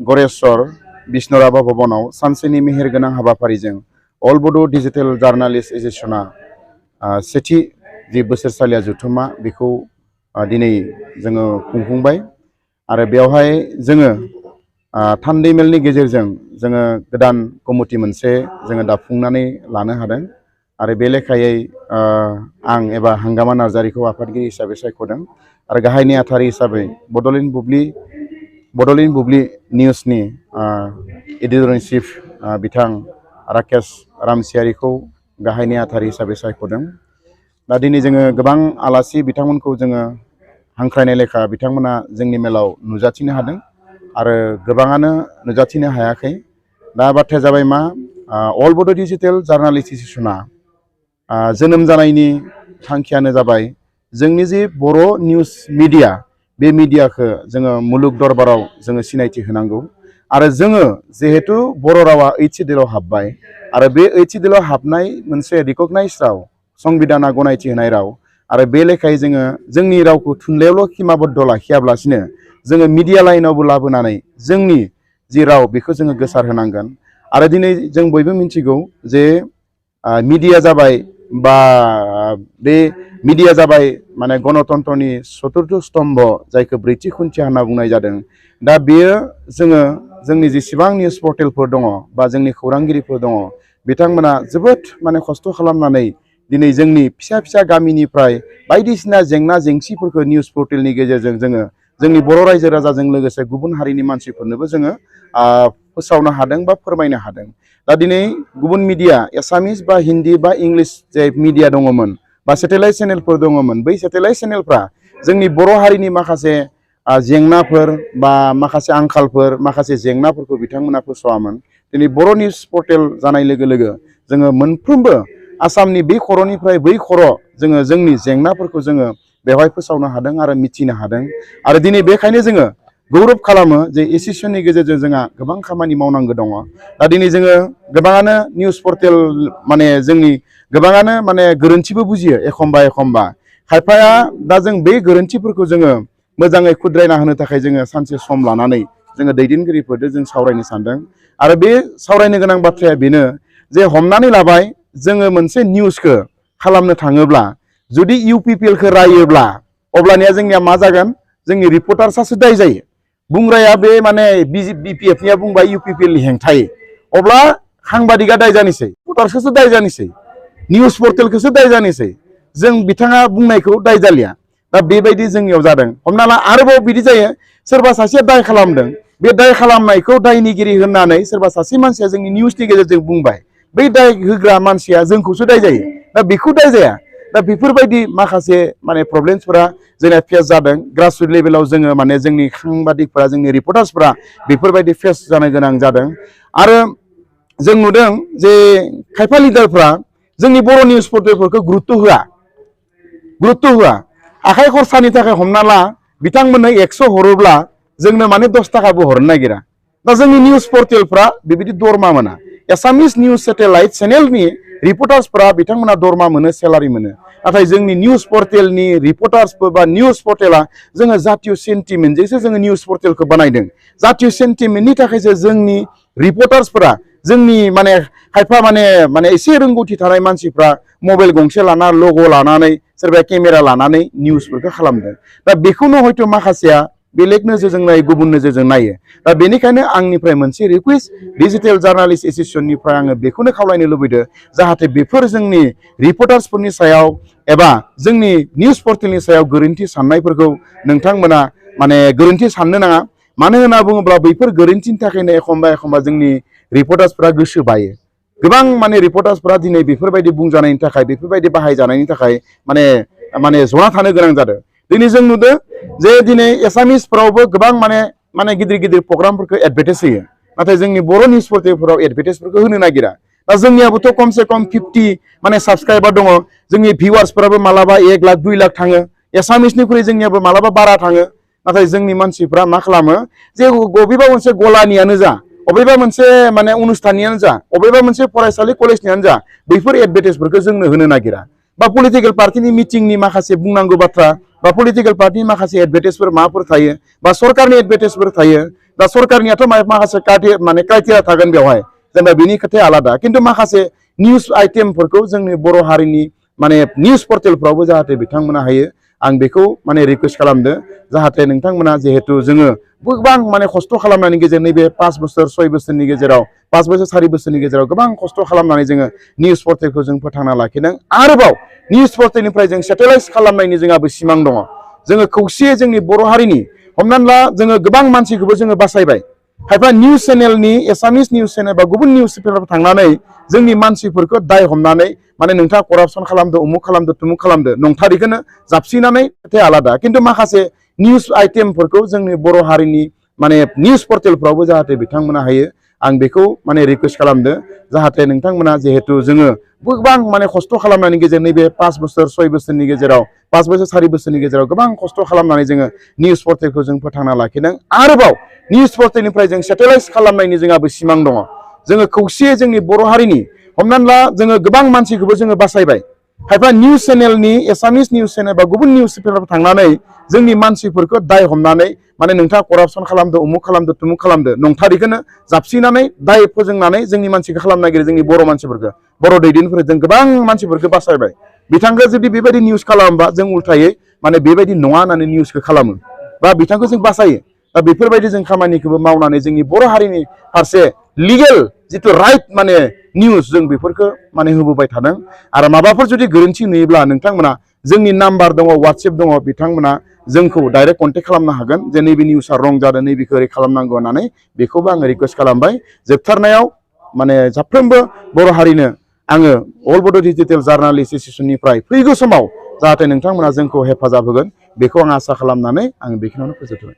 गरेश्वर बिष्णुराभा भवनाव सानसेनि मेहेरगोनां हाबाफारिजों अल बड' डिजिटेल जार्नालिस्ट एस'सिएशना सेथि जि बोसोरसालिया जथुम्मा बेखौ दिनै जोङो खुंफुंबाय आरो बेवहाय जोङो थान्दै मेलनि गेजेरजों जोङो गोदान कमिटि मोनसे जोङो दाफुंनानै लानो हादों आरो बे लेखायै आं एबा हांगामा नार्जारिखौ आफादगिरि हिसाबै सायख'दों आरो गाहाय नेहाथारि हिसाबै बड'लेण्ड बुब्लि निउसनि एडिटर इन चिफ बिथां राकेश रामसियारिखौ गाहाय नेहाथारि हिसाबै सायख'दों। दा दिनै जोङो गोबां आलासि बिथांमोनखौ जोङो हांख्रायनाय लेखा बिथांमोना जोंनि मेलाव नुजाथिनो हादों आरो गोबाङानो नुजाथिनो हायाखै। दा बाथ्राया जाबाय मा अल बड' डिजिटेल जार्नालिस्ट एस'सिएशना जोनोम जानायनि थांखियानो जाबाय जोंनि जि बर' निउस मिडिया बे मिडियाखौ जोङो मुलुग दरबाराव जोङो सिनायथि होनांगौ आरो जोङो जिहेतु बर' रावा 8th सिडिउलाव हाबबाय आरो बे 8th सिडिउलाव हाबनाय मोनसे रिकगनाइज राव संबिधाना गनायथि होनाय राव आरो बे लेखायै जोङो जोंनि रावखौ थुनलाइयावल' खिमाबद्ध लाखियाब्लासिनो जोङो मिडिया लाइनावबो लाबोनानै जोंनि जि राव बेखौ जोङो गोसार होनांगोन आरो दिनै जों बयबो मिथिगौ जे मिडिया जाबाय बा बे मिडिया जाबाय माने गणतन्त्रनि चतुर्थ स्तम्भ जायखौ ब्रैथि खुन्थिया होनना बुंनाय जादों। दा बेयो जोङो जोंनि जेसेबां निउस पर्टेलफोर दङ बा जोंनि खौरांगिरिफोर दङ बिथांमोना जोबोद माने खस्थ' खालामनानै दिनै जोंनि फिसा फिसा गामिनिफ्राय बायदिसिना जेंना जेंसिफोरखौ निउस पर्टेलनि गेजेरजों जोङो जोंनि बर' रायजो राजाजों लोगोसे गुबुन हारिनि मानसिफोरनोबो जोङो फोसावनो हादों बा फोरमायनो हादों। दा दिनै गुबुन मिडिया एसामिस बा हिन्दी बा इंलिश जे मिडिया दङमोन बा सेटेलाइट चेनेलफोर दङमोन बै सेटेलाइट चेनेलफ्रा जोंनि बर' हारिनि माखासे जेंनाफोर बा माखासे आंखालफोर माखासे जेंनाफोरखौ बिथांमोना फोसावामोन। दिनै बर' निउस पर्टेल जानाय लोगो लोगो जोङो मोनफ्रोमबो आसामनि बे खर'निफ्राय बै खर' जोङो जोंनि जेंनाफोरखौ जोङो बेवहाय फोसावनो हादों आरो मिथिनो हादों आरो दिनै बेखायनो जोङो गौरब खालामो जे एस'सिएशननि गेजेरजों जोंहा गोबां खामानि मावनांगौ दङ। दा दिनै जोङो गोबाङानो निउस पर्टेल माने जोंनि गोबाङानो माने गोरोन्थिबो बुजियो एखमबा खायफाया दा जों बे गोरोन्थिफोरखौ जोङो मोजाङै खुद्रायना होनो थाखाय जोङो सानसे सम लानानै जोङो दैदेनगिरिफोरजों जों सावरायनो सानदों आरो बे सावरायनो गोनां बाथ्राया बेनो जे हमनानै लाबाय जोङो मोनसे निउसखौ खालामनो थाङोब्ला जुदि UPPLखौ रायोब्ला अब्लानिया जोंनिया मा जागोन जोंनि रिपर्टार्सआसो दाय जायो। बुंग्राया बे माने BPFनिया बुंबाय UPPLनि हेंथायै अब्ला साংবাদিका दाय जानोसै रिपर्टार्सखौसो दाय जानोसै निउस पर्टेलखौसो दाय जानोसै जों बिथाङा बुंनायखौ दाय जालिया। दा बेबायदि जोंनियाव जादों। हमना ला आरोबाव बिदि जायो सोरबा सासेया दाय खालामदों बे दाय खालामनायखौ दायनिगिरि होननानै सोरबा सासे मानसिया जोंनि निउसनि गेजेरजों बुंबाय बै दाय होग्रा मानसिया जोंखौसो दाय जायो। दा बेखौ दाय जाया। दा बेफोरबायदि माखासे माने प्रब्लेमसफोरा जोंना फेस जादों ग्रासरुट लेभेलाव जोङो माने जोंनि साংबादिकफोरा जोंनि रिपर्टार्सफोरा बेफोरबायदि फेस जानो गोनां जादों आरो जों नुदों जे खायफा लिडारफ्रा जोंनि बर' निउस पर्टेलफोरखौ गुरुत्त' होआ आखाइ खरसानि थाखाय हमना ला बिथांमोननो 100 हरोब्ला जोंनो माने 10 थाखाबो हरनो नागिरा। दा जोंनि निउस पर्टेलफ्रा बेबायदि दरमा मोना। एसामिस निउस सेटेलाइट चेनेलनि रिपर्टार्सफ्रा बिथांमोना दरमा मोनो सेलारि मोनो नाथाय जोंनि निउस पर्टेलनि रिपर्टार्सफोर बा निउस पर्टेला जोङो जातीय सेन्टिमेन्टजोंसो जोङो निउस पर्टेलखौ बानायदों। जातीय सेन्टिमेन्टनि थाखायसो जोंनि रिपर्टार्सफोरा जोंनि माने खायफा माने एसे रोंगौथि थानाय मानसिफ्रा मबाइल गंसे लाना लग' लानानै सोरबा केमेरा लानानै निउसफोरखौ खालामदों। दा बेखौनो हयथ' माखासेया बेलेग नोजोरजों नायो गुबुन नोजोरजों नायो। दा बेनिखायनो आंनिफ्राय मोनसे रिकुवेस्ट डिजिटेल जार्नालिस्ट एस'सिएशननिफ्राय आङो बेखौनो खावलायनो लुबैदों जाहाथे बेफोर जोंनि रिपर्टार्सफोरनि सायाव एबा जोंनि निउस पर्टेलनि सायाव गोरोन्थि साननायफोरखौ नोंथांमोना माने गोरोन्थि साननो नाङा। मानो होनना बुङोब्ला बैफोर गोरोन्थिनि थाखायनो एखमबा जोंनि रिपर्टार्सफ्रा गोसो बायो। गोबां माने रिपर्टार्सफ्रा दिनै बेफोरबायदि बुंजानायनि थाखाय बेफोरबायदि बाहायजानायनि थाखाय माने जना थानो गोनां जादों। दिनै जों नुदों जे दिनै एसामिसफोरावबो गोबां माने गिदिर प्रग्रामफोरखौ एडभार्टाइज होयो नाथाय जोंनि बर' निउस पर्टेलफोराव एडभार्टाइजफोरखौ होनो नागिरा। दा जोंनियाबोथ' खमसे खम 50 माने साबस्क्राइबार दङ। जोंनि भिउवार्सफोराबो मालाबा 1 लाख 2 लाख थाङो एसामिसनिख्रुइ जोंनियाबो मालाबा बारा थाङो नाथाय जोंनि मानसिफ्रा मा खालामो जे बबेबा मोनसे गलानियानो जा अबेबा मोनसे माने अनुस्थाननियानो जा अबेबा मोनसे फरायसालि कलेजनियानो जा बैफोर एडभार्टाइजफोरखौ जोंनो होनो नागिरा बा पलिटिकेल पार्टिनि मिटिंनि माखासे बुंनांगौ बाथ्रा बा पलिटिकेल पार्टिनि माखासे एडभार्टाइजफोर माबाफोर थायो बा सरकारनि एडभार्टाइजफोर थायो दा सरकारनियाथ' माखासे माने क्राइटेरिया थागोन बेवहाय जेनेबा बिनि खोथाया आलादा खिन्थु माखासे निउस आइटेमफोरखौ जोंनि बर' हारिनि माने निउस पर्टेलफ्रावबो जाहाथे बिथांमोना हायो आं बेखौ माने रिक्वेस्ट खालामदो जाहाथे नोंथांमोना जिहेतु जोङो गोबां माने खस्थ' खालामनायनि गेजेरजों नैबे 5 बोसोर 6 बोसोरनि गेजेराव 5 बोसोर 4 बोसोरनि गेजेराव गोबां खस्थ' खालामनानै जोङो निउस पर्टेलखौ जों फोथांना लाखिदों आरोबाव निउस पर्टेलनिफ्राय जों सेटेलाइज खालामनायनि जोंहाबो सिमां दङ जोङो खौसेयै जोंनि बर' हारिनि हमनानै ला जोङो गोबां मानसिखौबो जोङो बासायबाय खायफा निउस चेनेलनि एसामिस निउस चेनेल बा गुबुन निउस चेनेलफोराव थांनानै जोंनि मानसिफोरखौ दाय हमनानै माने नोंथाङा करापसन खालामदो उमुक खालामदो तुमुक खालामदो नंथारिखौनो जाबसिनानै खोथाया आलादा खिन्थु माखासे निउस आइटेमफोरखौ जोंनि बर' हारिनि माने निउस पर्टेलफ्रावबो जाहाथे बिथांमोना हायो आं बेखौ माने रिक्वेस्ट खालामदो जाहाथे नोंथांमोना जिहेतु जोङो गोबां माने खस्थ' खालामनायनि गेजेरजों नैबे 5 बोसोर 6 बोसोरनि गेजेराव 5 बोसोर 4 बोसोरनि गेजेराव गोबां खस्थ' खालामनानै जोङो निउस पर्टेलखौ जों फोथांना लाखिदों आरोबाव निउस पर्टेलनिफ्राय जों सेटेलाइज खालामनायनि जोंहाबो सिमां दङ जोङो खौसेयै जोंनि बर' हारिनि हमनानै ला जोङो गोबां मानसिखौबो जोङो बासायबाय खायफा निउस चेनेलनि एसामिस निउस चेनेल बा गुबुन निउस चेनेलफोराव थांनानै जोंनि मानसिफोरखौ दाय हमनानै माने नोंथाङा करापसन खालामदो उमुक खालामदो तुमुक खालामदो नंथारिखौनो जाबसिनानै दाय फोजोंनानै जोंनि मानसिखौ खालामनो नागिरो जोंनि बर' मानसिफोरखौ बर' दैदेनफोरखौ जों गोबां मानसिफोरखौ बासायबाय बिथांखौ जुदि बेबायदि निउस खालामोबा जों उल्थायै माने बेबायदि नङा होननानै निउसखौ खालामो बा बिथांखौ जों बासायो दा बेफोरबायदि जों खामानिखौबो मावनानै जोंनि बर' हारिनि फारसे लिगेल जिथु राइट माने निउस जों बेफोरखौ माने होबोबाय थादों आरो माबाफोर जुदि गोरोन्थि नुयोब्ला नोंथांमोना जोंनि नाम्बार दङ वाट्सएप दङ बिथांमोना जोंखौ डाइरेक्ट कन्टेक्ट खालामनो हागोन जे नैबे निउसआ रं जादों नैबेखौ ओरै खालामनांगौ होननानै बेखौबो आङो रिक्वेस्ट खालामबाय जोबथारनायाव माने साफ्रोमबो बर' हारिनो आङो अल बड' डिजिटेल जार्नालिस्ट एस'सिएशननिफ्राय फैगौ समाव जाहाथे नोंथांमोना जोंखौ हेफाजाब होगोन बेखौ आं आसा खालामनानै आं बेखिनियावनो फोजोबबाय।